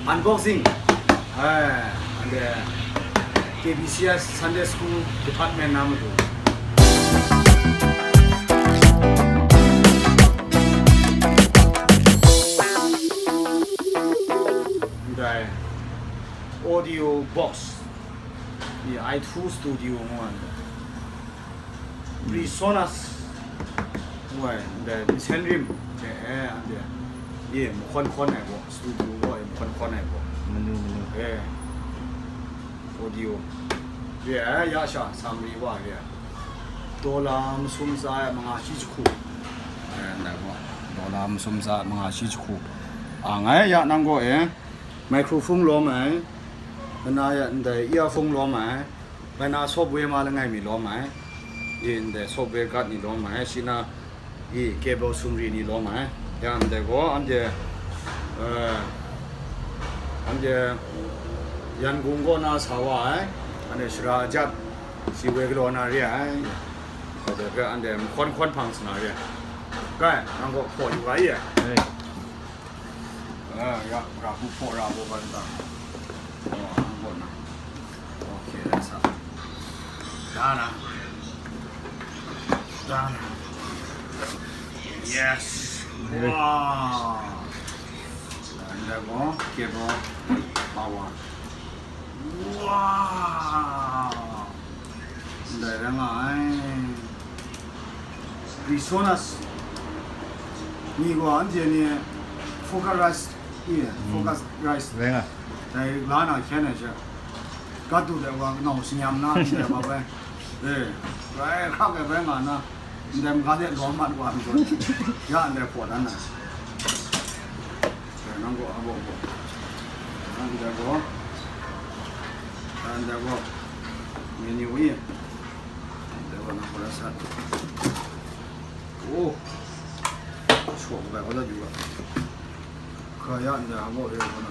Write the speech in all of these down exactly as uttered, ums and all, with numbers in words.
Unboxing. Eh, and, eh, K B C S Sunday School Department na matu. Ndai audio box. Ni i two Studio ngu ai. PreSonus ngu ai, ndai nsen rim hte, eh, anhte, ye, mahkawn hkawn ai gaw, studio gaw, ye, mahkawn hkawn ai gaw. Manu, manu. Eh, audio. Re ai, ya sha, summary wa re ai. Dollar masum tsa ai manga shi jahku. Eh, ndai gaw, dollar masum tsa ai manga shi jahku. Ang ai, ya nang gaw, eh, microphone lawm ai, mana ya ndai earphone lawm ai, Bana software ma langai mi lawm ai, i ndai software card ni lawm ai, shi na i cable sumri ni lawm ai, ya ndai gaw anhte, eh, anhte Yangon kaw na sa wa ai, anhte shara ajat si woi galaw na re ai, anhte hpe anhte mahkawn hkawn hpang sa na re ai. Kai, nang gaw hpaw yu ga i ai. Hey. Ah, ya, ra hku hpaw ra baw ga n ta. Oh, nang gaw na. Okay, that's up. Done. Done. Yes. Wow. And then go, cable, power. Wow. Ndai rai nga ai. PreSonus ni gaw anhte ni Focusrite, i, Focusrite. Rai nga. Dai la na hkyen ai sha. Ka du dai wa nau singnyam na ndai wa bai. Eh, rai hkrak ai bai nga na, ndai mga de lawm mat wa mi gaw. Ya ndai hpaw dan na. Nang gaw, a gaw, a gaw. Nang ndai gaw. Nang ndai gaw. Menu i. Ndai gaw nang gaw la sat. Oh. Suak bai gaw la yu ga. Ka ya ndai a gaw e gaw na.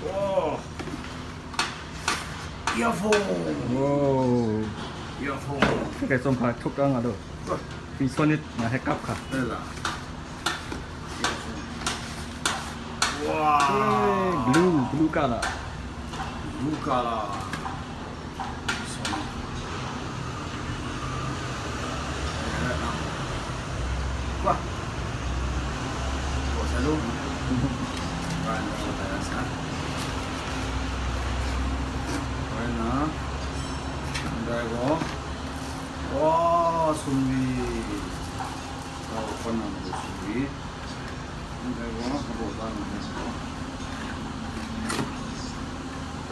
Oh. Earphone. Wow. Earphone. Kai tsawm hpa htuk kang a lo. Wah. Pi sonit na he kap kha. Ela. Wow. Eh, blue, blue color. Blue color. Wah. Gaw sa lu. Wah, ndai gaw ta ya sa. Wah, na. Ndai gaw. Wah, sumri. Gaw, kon na gaw sumri. Ndai gaw, gaw ta na gaw.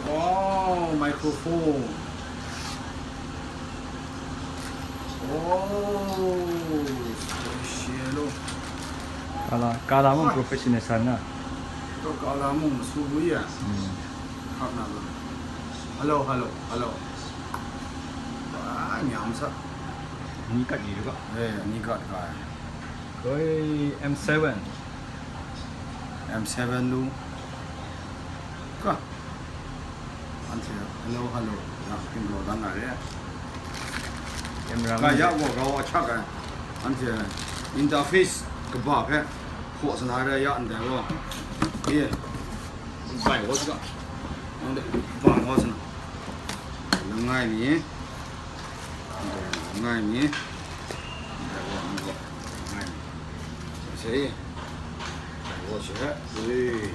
Wow, microphone. Oh, special lo. Kala, kala mung professional san na. To kala mung su bu ya. Hmm. Hap na lo. Hello, hello, hello. Ba, nyam sa. Ni kat yi ga. Eh, ni kat ga. Koi M seven. M seven lu. Ka. Anhte hello, hello. Ya, kin lo dan na re. Camera ka man ya de. Gaw, gaw, a chak ai. Anhte interface kaba hpe hpaw sa na re, ya, ndai gaw. Ye. Bai gaw sa ga. Anhte bang gaw sa na. Langai mi. Anhte langai mi. Ndai gaw, anhte gaw. Langai mi. Sa se. Ndai gaw sa. Ui.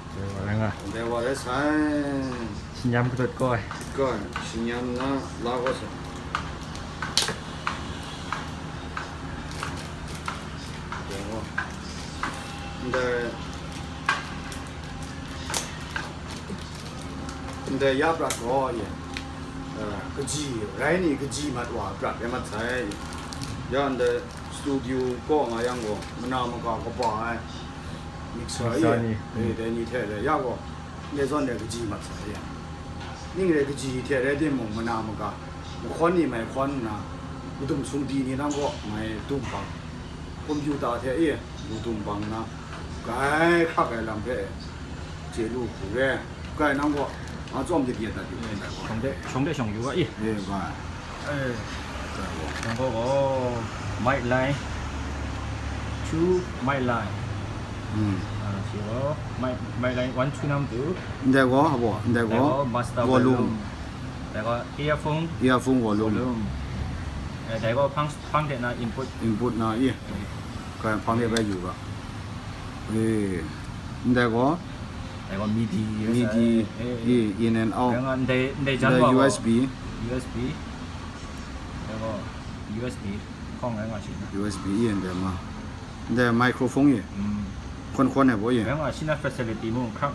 Dai wa rai nga. Dai wa rai sai. Shinyam kadut koi. Koi, shinyam na la koi sai. Dai wa. Ndai, ndai ya prat gaw ye. Eh, kaji, rai ni kaji mat wa prat rai mat sai. Ya ndai studio kaw nga yang gaw, mana maka kaba ai. Mixer mixer ni. Eh, dai ni hte rai ya gaw, le zawn de kaji mat sa ya. Ning rai kaji hte rai timung, mana maga, mahkawn ni mai hkawn nna, madum sumdi ni nang kaw mai dum bang, computer hte e, lu dum bang nna, grai hkrak ai lam hpe chye lu hku re. Grai nang kaw, nga tsawm de byin dat yu. Shawng de, shawng de shawng yu ga i. E, grai. Eh, grai gaw. Shawng gaw gaw, mic line. Two mic line. อืม อ่า ရှိတော့ မိုက်မိုက်လိုင်း one two နမ်တူ Ndai gaw, habo, ndai ဒါ gaw, က master volume volume. ဒါ က earphone Earphone volume. Volume. အဲ ဒါ က ဖန်းဖန်းတဲ့နာ input. Input na, i. Ka hpang de bai yu ga. Eh, ndai gaw, ဒါ က MIDI. MIDI, အဲ i, in and out. ဒါ က ndai ndai jan Ndai wa. U S B. U S B. ဒါ က U S B. ခေါင်းငါငါရှိနေ U S B, i, ndai ma. Ndai microphone, i. อืม Khon khon ne bo, i. ဒါ က ရှိနေ facility မှု ခရပ်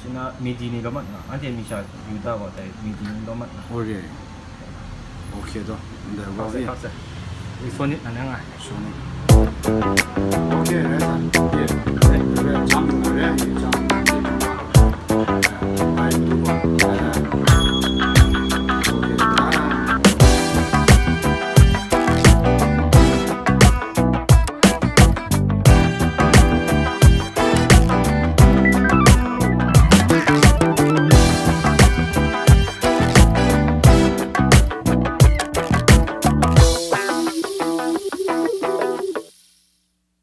ရှိနေ MIDI နေတော့မှ အန်တီမီရှာယူတာပေါ့ တဲ့ MIDI နေတော့မှ Ore. Okay to. Ndai gaw, ဆက် i. ဆက်ဆက် ဒီ Sony နဲ့ငါ Sony. Okay, right.